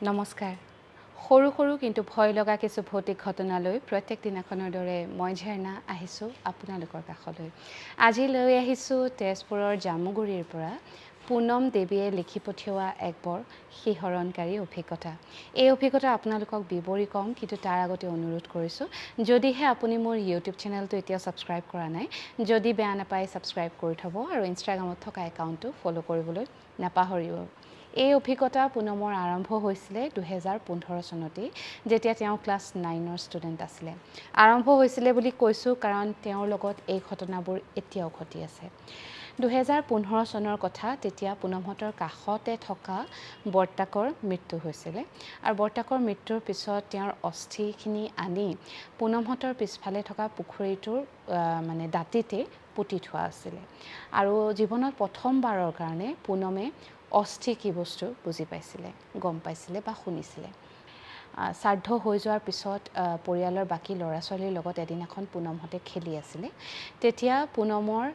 নমস্কাৰ। সৰু সৰু কিন্তু ভয় লগা কিছু ভৌতিক ঘটনালৈ প্ৰত্যেক দিনাখনৰ দৰে মই ঝেৰণা আহিছোঁ আপোনালোকৰ কাষলৈ। আজি লৈ আহিছোঁ তেজপুৰৰ জামুগুৰিৰ পৰা পুনম দেৱীয়ে লিখি পঠিওৱা এক বৰ শিহৰণকাৰী অভিজ্ঞতা। এই অভিজ্ঞতা আপোনালোকক বিৱৰি ক'ম, কিন্তু তাৰ আগতে অনুৰোধ কৰিছোঁ, যদিহে আপুনি মোৰ ইউটিউব চেনেলটো এতিয়াও ছাবস্ক্ৰাইব কৰা নাই, যদি বেয়া নাপায় ছাবস্ক্ৰাইব কৰি থ'ব আৰু ইনষ্টাগ্ৰামত থকা একাউণ্টটো ফ'ল' কৰিবলৈ নাপাহৰিব। এই অভিজ্ঞতা পুনমৰ আৰম্ভ হৈছিলে 2015 চনতেই, যেতিয়া তেওঁ ক্লাছ 9ৰ ষ্টুডেণ্ট আছিলে। আৰম্ভ হৈছিলে বুলি কৈছোঁ কাৰণ তেওঁৰ লগত এই ঘটনাবোৰ এতিয়াও ঘটি আছে। 2015 চনৰ কথা। তেতিয়া পুনমহঁতৰ কাষতে থকা বৰ্তাকৰ মৃত্যু হৈছিলে আৰু বৰ্তাকৰ মৃত্যুৰ পিছত তেওঁৰ অস্থিখিনি আনি পুনমহঁতৰ পিছফালে থকা পুখুৰীটোৰ মানে দাঁতিতে পুতি থোৱা আছিলে আৰু জীৱনত প্ৰথমবাৰৰ কাৰণে পুনমে অস্থি কি বস্তু বুজি পাইছিলে, গম পাইছিলে বা শুনিছিলে। শ্ৰাদ্ধ হৈ যোৱাৰ পিছত পৰিয়ালৰ বাকী ল'ৰা ছোৱালীৰ লগত এদিনাখন পুনমহঁতে খেলি আছিলে। তেতিয়া পুনমৰ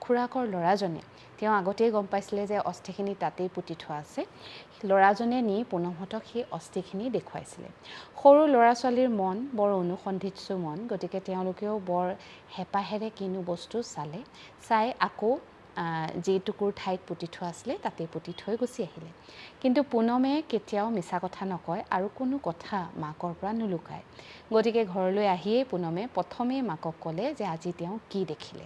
খুৰাকৰ ল'ৰাজনে, তেওঁ আগতেই গম পাইছিলে যে অস্থিখিনি তাতেই পুতি থোৱা আছে, ল'ৰাজনে নি পুনমহঁতক সেই অস্থিখিনি দেখুৱাইছিলে। সৰু ল'ৰা ছোৱালীৰ মন বৰ অনুসন্ধিৎসু মন, গতিকে তেওঁলোকেও বৰ হেঁপাহেৰে কিনো বস্তু চালে। চাই আকৌ যিটুকুৰ ঠাইত পুতি থোৱা আছিলে তাতেই পুতি থৈ গুচি আহিলে। কিন্তু পুনমে কেতিয়াও মিছা কথা নকয় আৰু কোনো কথা মাকৰ পৰা নুলুকায়। গতিকে ঘৰলৈ আহিয়েই পুনমে প্ৰথমেই মাকক ক'লে যে আজি তেওঁ কি দেখিলে,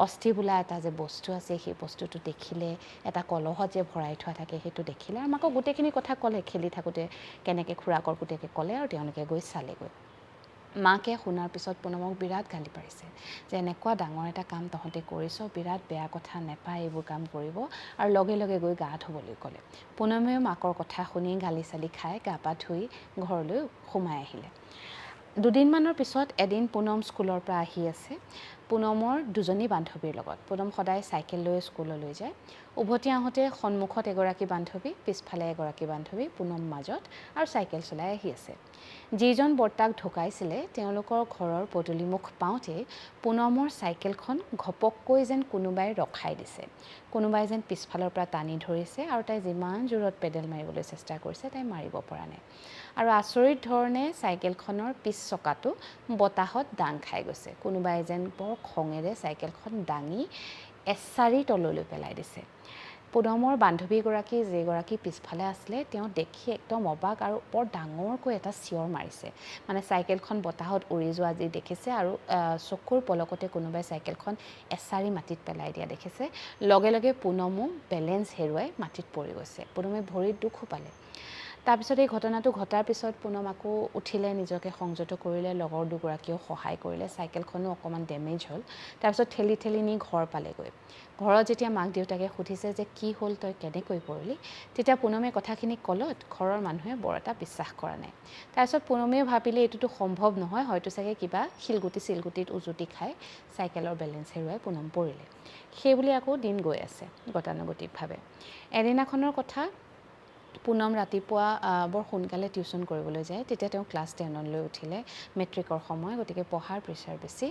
অস্থি বোলা এটা যে বস্তু আছে সেই বস্তুটো দেখিলে, এটা কলহত যে ভৰাই থোৱা থাকে সেইটো দেখিলে আৰু মাকক গোটেইখিনি কথা ক'লে, খেলি থাকোঁতে কেনেকৈ খুৰাকৰ পুতেকে ক'লে আৰু তেওঁলোকে গৈ চালেগৈ। মাকে শুনাৰ পিছত পুনমক বিৰাট গালি পাৰিছে যে এনেকুৱা ডাঙৰ এটা কাম তহঁতে কৰিছ, বিৰাট বেয়া কথা, নেপায় এইবোৰ কাম কৰিব, আৰু লগে লগে গৈ গা ধুবলৈ ক'লে। পুনমেও মাকৰ কথা শুনি গালি চালি খাই গা পা ধুই ঘৰলৈ সোমাই আহিলে। দুদিনমানৰ পিছত এদিন পুনম স্কুলৰ পৰা আহি আছে পুনমৰ দুজনী বান্ধৱীৰ লগত। পুনম সদায় চাইকেল লৈ স্কুললৈ যায়। উভতি আহোঁতে সন্মুখত এগৰাকী বান্ধৱী, পিছফালে এগৰাকী বান্ধৱী, পুনম মাজত আৰু চাইকেল চলাই আহি আছে। যিজন বৰ্তাক ঢুকাইছিলে তেওঁলোকৰ ঘৰৰ পদূলিমুখ পাওঁতেই পুনমৰ চাইকেলখন ঘপককৈ যেন কোনোবাই ৰখাই দিছে, কোনোবাই যেন পিছফালৰ পৰা টানি ধৰিছে আৰু তাই যিমান জোৰত পেডেল মাৰিবলৈ চেষ্টা কৰিছে তাই মাৰিব পৰা নাই আৰু আচৰিত ধৰণে চাইকেলখনৰ পিছ চকাটো বতাহত দাং খাই গৈছে। কোনোবাই যেন বৰ খঙেৰে চাইকেলখন দাঙি এচাৰি তললৈ পেলাই দিছে। পুনমৰ বান্ধৱীগৰাকী যিগৰাকী পিছফালে আছিলে তেওঁ দেখি একদম অবাক আৰু বৰ ডাঙৰকৈ এটা চিঞৰ মাৰিছে। মানে চাইকেলখন বতাহত উৰি যোৱা যি দেখিছে আৰু চকুৰ পলকতে কোনোবাই চাইকেলখন এচাৰি মাটিত পেলাই দিয়া দেখিছে। লগে লগে পুনমো বেলেঞ্চ হেৰুৱাই মাটিত পৰি গৈছে। পুনমে ভৰিত দুখো পালে। তাৰপিছত এই ঘটনাটো ঘটাৰ পিছত পুনম আকৌ উঠিলে, নিজকে সংযত কৰিলে, লগৰ দুগৰাকীয়েও সহায় কৰিলে, চাইকেলখনো অকণমান ডেমেজ হ'ল। তাৰপিছত ঠেলি ঠেলি নি ঘৰ পালেগৈ। ঘৰত যেতিয়া মাক দেউতাকে সুধিছে যে কি হ'ল, তই কেনেকৈ পৰিলি, তেতিয়া পুনমে কথাখিনি ক'লত ঘৰৰ মানুহে বৰ এটা বিশ্বাস কৰা নাই। তাৰপিছত পুনমেও ভাবিলে এইটোতো সম্ভৱ নহয়, হয়তো চাগে কিবা শিলগুটি চিলগুটিত উজুতি খাই চাইকেলৰ বেলেঞ্চ হেৰুৱাই পুনম পৰিলে। সেইবুলি আকৌ দিন গৈ আছে গতানুগতিকভাৱে। এদিনাখনৰ কথা, পুনম ৰাতিপুৱা বৰ সোনকালে টিউশ্যন কৰিবলৈ যায়। তেতিয়া তেওঁ ক্লাছ 10লৈ উঠিলে, মেট্ৰিকৰ সময়, গতিকে পঢ়াৰ প্ৰেছাৰ বেছি।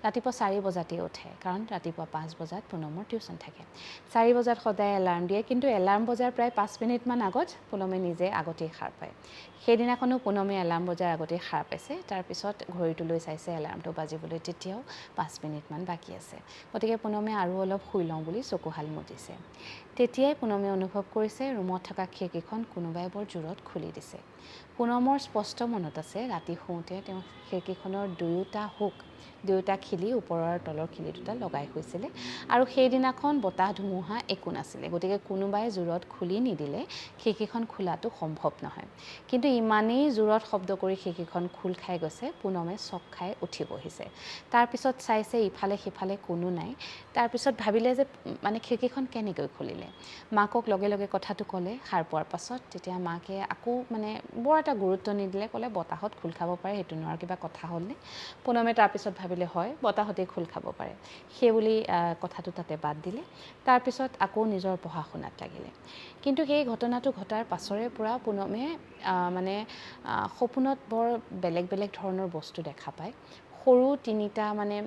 ৰাতিপুৱা 4 বজাতেই উঠে, কাৰণ ৰাতিপুৱা 5 বজাত পুনমৰ টিউশ্যন থাকে। 4 বজাত সদায় এলাৰ্ম দিয়ে, কিন্তু এলাৰ্ম বজাৰ প্ৰায় 5 মিনিটমান আগত পুনমে নিজে আগতেই সাৰ পায়। সেইদিনাখনো পুনমে এলাৰ্ম বজাৰ আগতেই সাৰ পাইছে। তাৰপিছত ঘড়ীটো লৈ চাইছে, এলাৰ্মটো বাজিবলৈ তেতিয়াও 5 মিনিটমান বাকী আছে। গতিকে পুনমে আৰু অলপ শুই লওঁ বুলি চকুহাল মুদিছে। তেতিয়াই পুনমে অনুভৱ কৰিছে ৰুমত থকা খিৰিকীখন কোনোবাই বৰ জোৰত খুলি দিছে। পুনমৰ স্পষ্ট মনত আছে, ৰাতি শুওঁতে তেওঁ খিৰিকীখনৰ দুয়োটা হুক, দুয়োটা খিলি, ওপৰৰ আৰু তলৰ খিলি দুটা লগাই শুইছিলে আৰু সেইদিনাখন বতাহ ধুমুহা একো নাছিলে, গতিকে কোনোবাই জোৰত খুলি নিদিলে খিৰিকীখন খোলাটো সম্ভৱ নহয়। কিন্তু ইমানেই জোৰত শব্দ কৰি খিৰিকীখন খোল খাই গৈছে, পুনমে চক খাই উঠি বহিছে। তাৰপিছত চাইছে ইফালে সিফালে কোনো নাই। তাৰপিছত ভাবিলে যে মানে খিৰিকীখন কেনেকৈ খুলিলে। মাকক লগে লগে কথাটো ক'লে সাৰ পোৱাৰ পাছত। তেতিয়া মাকে আকৌ মানে বৰ এটা গুৰুত্ব নিদিলে, ক'লে বতাহত খোল খাব পাৰে, সেইটো নোৱাৰা কিবা কথা হ'লনে। পুনমে তাৰপিছত ভাবিলে হয় বতাহতেই খোল খাব পাৰে, সেইবুলি কথাটো তাতে বাদ দিলে। তাৰপিছত আকৌ নিজৰ পঢ়া শুনাত লাগিলে। কিন্তু সেই ঘটনাটো ঘটাৰ পাছৰে পৰা পুনমে মানে সপোনত বৰ বেলেগ বেলেগ ধৰণৰ বস্তু দেখা পায়। সৰু তিনিটা মানে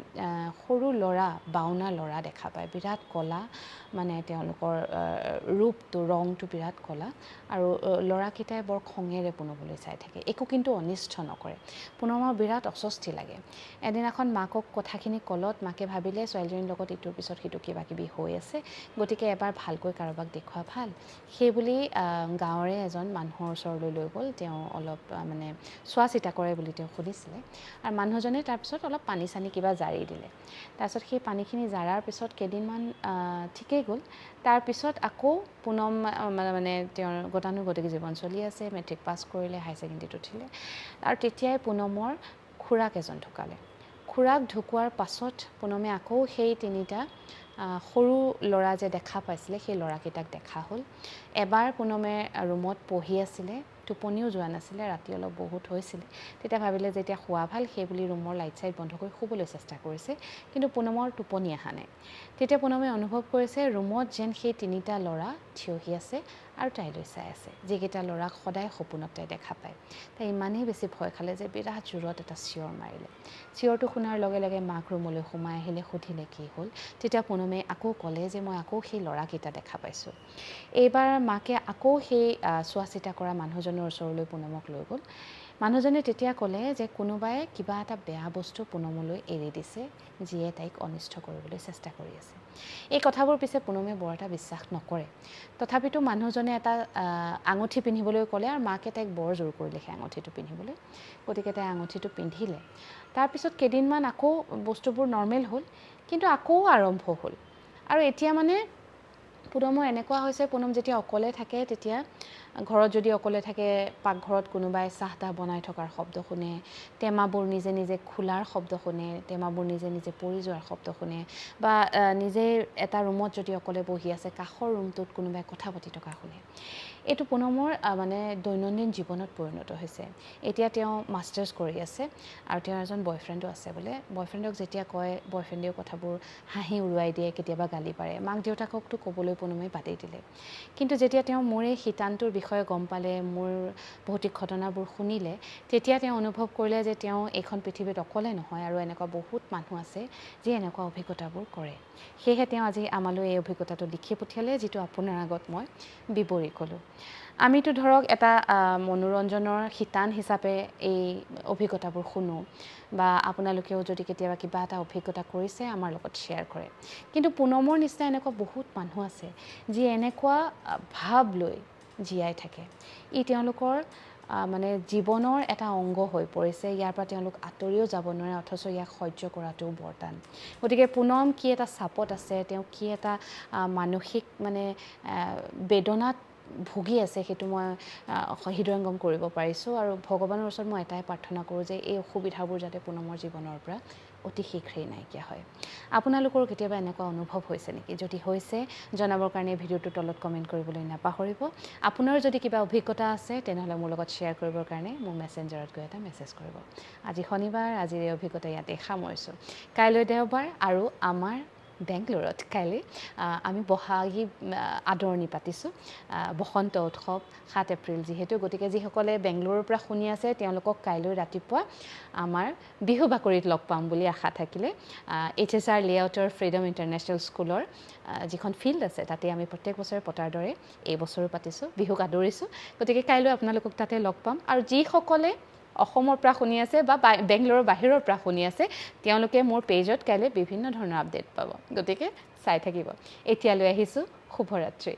সৰু ল'ৰা, বাওনা ল'ৰা দেখা পায়, বিৰাট ক'লা, মানে তেওঁলোকৰ ৰূপটো, ৰংটো বিৰাট ক'লা আৰু ল'ৰাকেইটাই বৰ খঙেৰে পুনমলৈ চাই থাকে, একো কিন্তু অনিষ্ট নকৰে। পুনমৰ বিৰাট অস্বস্তি লাগে। এদিনাখন মাকক কথাখিনি ক'লত মাকে ভাবিলে ছোৱালীজনীৰ লগত ইটোৰ পিছত সিটো কিবা কিবি হৈ আছে, গতিকে এবাৰ ভালকৈ কাৰোবাক দেখুওৱা ভাল। সেইবুলি গাঁৱৰে এজন মানুহৰ ওচৰলৈ লৈ গ'ল। তেওঁ অলপ মানে চোৱা চিতা কৰে বুলি তেওঁ সুধিছিলে আৰু মানুহজনে তাৰপিছত অলপ পানী চানী কিবা জাৰি দিলে। তাৰপিছত সেই পানীখিনি জাৰাৰ পিছত কেইদিনমান ঠিকেই গ'ল। তাৰপিছত আকৌ পুনম মানে তেওঁৰ গতানুগতিক জীৱন চলি আছে, মেট্ৰিক পাছ কৰিলে, হায়াৰ ছেকেণ্ডেৰীত উঠিলে আৰু তেতিয়াই পুনমৰ খুৰাক এজন ঢুকালে। খুৰাক ঢুকোৱাৰ পাছত পুনমে আকৌ সেই তিনিটা সৰু ল'ৰা যে দেখা পাইছিলে সেই ল'ৰাকেইটাক দেখা হ'ল। এবাৰ পুনমে ৰুমত পঢ়ি আছিলে, টোপনিও যোৱা নাছিলে, ৰাতি অলপ বহুত হৈছিলে। তেতিয়া ভাবিলে যে এতিয়া শোৱা ভাল, সেই বুলি ৰুমৰ লাইট চাইট বন্ধ কৰি শুবলৈ চেষ্টা কৰিছে, কিন্তু পুনমৰ টোপনি অহা নাই। তেতিয়া পুনমে অনুভৱ কৰিছে ৰুমত যেন সেই তিনিটা ল'ৰা থিয়হি আছে আৰু তাইলৈ চাই আছে, যিকেইটা ল'ৰাক সদায় সপোনত তাই দেখা পায়। তাই ইমানেই বেছি ভয় খালে যে বিৰাট জোৰত এটা চিঞৰ মাৰিলে। চিঞৰটো শুনাৰ লগে লগে মাক ৰুমলৈ সোমাই আহিলে, সুধিলে কি হ'ল। তেতিয়া পুনমে আকৌ ক'লে যে মই আকৌ সেই ল'ৰাকেইটা দেখা পাইছোঁ। এইবাৰ মাকে আকৌ সেই চোৱা চিতা কৰা মানুহজনৰ ওচৰলৈ পুনমক লৈ গ'ল। মানুহজনে তেতিয়া ক'লে যে কোনোবাই কিবা এটা বেয়া বস্তু পুনমলৈ এৰি দিছে, যিয়ে তাইক অনিষ্ট কৰিবলৈ চেষ্টা কৰি আছে। এই কথাবোৰ পিছে পুনমে বৰ এটা বিশ্বাস নকৰে। তথাপিতো মানুহজনে এটা আঙুঠি পিন্ধিবলৈ ক'লে আৰু মাকে তাইক বৰ জোৰ কৰিলে সেই আঙুঠিটো পিন্ধিবলৈ, গতিকে তাই আঙুঠিটো পিন্ধিলে। তাৰপিছত কেইদিনমান আকৌ বস্তুবোৰ নৰ্মেল হ'ল, কিন্তু আকৌ আৰম্ভ হ'ল। আৰু এতিয়া মানে পুনমৰ এনেকুৱা হৈছে, পুনম যেতিয়া অকলে থাকে তেতিয়া ঘৰত যদি অকলে থাকে পাকঘৰত কোনোবাই চাহ তাহ বনাই থকাৰ শব্দ শুনে, টেমাবোৰ নিজে নিজে খোলাৰ শব্দ শুনে, টেমাবোৰ নিজে নিজে পৰি যোৱাৰ শব্দ শুনে, বা নিজে এটা ৰুমত যদি অকলে বহি আছে কাষৰ ৰুমটোত কোনোবাই কথা পাতি থকা শুনে। এইটো পুনমৰ মানে দৈনন্দিন জীৱনত পৰিণত হৈছে। এতিয়া তেওঁ মাষ্টাৰ্ছ কৰি আছে আৰু তেওঁৰ এজন বয়ফ্ৰেণ্ডো আছে বোলে। বয়ফ্ৰেণ্ডক যেতিয়া কয়, বয়ফ্ৰেণ্ডেও কথাবোৰ হাঁহি উৰুৱাই দিয়ে, কেতিয়াবা গালি পাৰে। মাক দেউতাককতো ক'বলৈ পুনমে বাদেই দিলে। কিন্তু যেতিয়া তেওঁ মোৰ এই শিতানটোৰ বিষয়ে গম পালে, মোৰ ভৌতিক ঘটনাবোৰ শুনিলে, তেতিয়া তেওঁ অনুভৱ কৰিলে যে তেওঁ এইখন পৃথিৱীত অকলে নহয় আৰু এনেকুৱা বহুত মানুহ আছে যিয়ে এনেকুৱা অভিজ্ঞতাবোৰ কৰে। সেয়েহে তেওঁ আজি আমালৈ এই অভিজ্ঞতাটো লিখি পঠিয়ালে, যিটো আপোনাৰ আগত মই বিৱৰি ক'লোঁ। আমিতো ধৰক এটা মনোৰঞ্জনৰ শিতান হিচাপে এই অভিজ্ঞতাবোৰ শুনো, বা আপোনালোকেও যদি কেতিয়াবা কিবা এটা অভিজ্ঞতা কৰিছে আমাৰ লগত শ্বেয়াৰ কৰে। কিন্তু পুনমৰ নিচিনা এনেকুৱা বহুত মানুহ আছে যিয়ে এনেকুৱা ভাৱ লৈ জীয়াই থাকে। ই তেওঁলোকৰ মানে জীৱনৰ এটা অংগ হৈ পৰিছে, ইয়াৰ পৰা তেওঁলোক আঁতৰিও যাব নোৱাৰে, অথচ ইয়াক সহ্য কৰাটোও বৰ টান। গতিকে পুনম কি এটা চাপত আছে, তেওঁ কি এটা মানসিক মানে বেদনাত ভুগি আছে, সেইটো মই হৃদয়ংগম কৰিব পাৰিছোঁ। আৰু ভগৱানৰ ওচৰত মই এটাই প্ৰাৰ্থনা কৰোঁ যে এই অসুবিধাবোৰ যাতে পুনমৰ জীৱনৰ পৰা অতি শীঘ্ৰেই নাইকিয়া হয়। আপোনালোকৰো কেতিয়াবা এনেকুৱা অনুভৱ হৈছে নেকি? যদি হৈছে জনাবৰ কাৰণে ভিডিঅ'টোৰ তলত কমেণ্ট কৰিবলৈ নাপাহৰিব। আপোনাৰ যদি কিবা অভিজ্ঞতা আছে তেনেহ'লে মোৰ লগত শ্বেয়াৰ কৰিবৰ কাৰণে মোৰ মেছেঞ্জাৰত গৈ এটা মেছেজ কৰিব। আজি শনিবাৰ, আজিৰ এই অভিজ্ঞতা ইয়াতে সামৰিছোঁ। কাইলৈ দেওবাৰ আৰু আমাৰ বেংগলোৰত কাইলৈ আমি বহাগী আদৰণি পাতিছোঁ, বসন্ত উৎসৱ 7 এপ্ৰিল যিহেতু, গতিকে যিসকলে বেংগলোৰৰ পৰা শুনি আছে তেওঁলোকক কাইলৈ ৰাতিপুৱা আমাৰ বিহু বাকৰিত লগ পাম বুলি আশা থাকিলে। HSR লেআউটৰ ফ্ৰীডম ইণ্টাৰনেশ্যনেল স্কুলৰ যিখন ফিল্ড আছে তাতে আমি প্ৰত্যেক বছৰে পতাৰ দৰে এই বছৰো পাতিছোঁ, বিহুক আদৰিছোঁ। গতিকে কাইলৈ আপোনালোকক তাতে লগ পাম। আৰু যিসকলে অসমৰ পৰা শুনি আছে বা বেংগলোৰৰ বাহিৰৰ পৰা শুনি আছে তেওঁলোকে মোৰ পেজত কাইলৈ বিভিন্ন ধৰণৰ আপডেট পাব, গতিকে চাই থাকিব। এতিয়ালৈ আহিছোঁ, শুভৰাত্ৰি।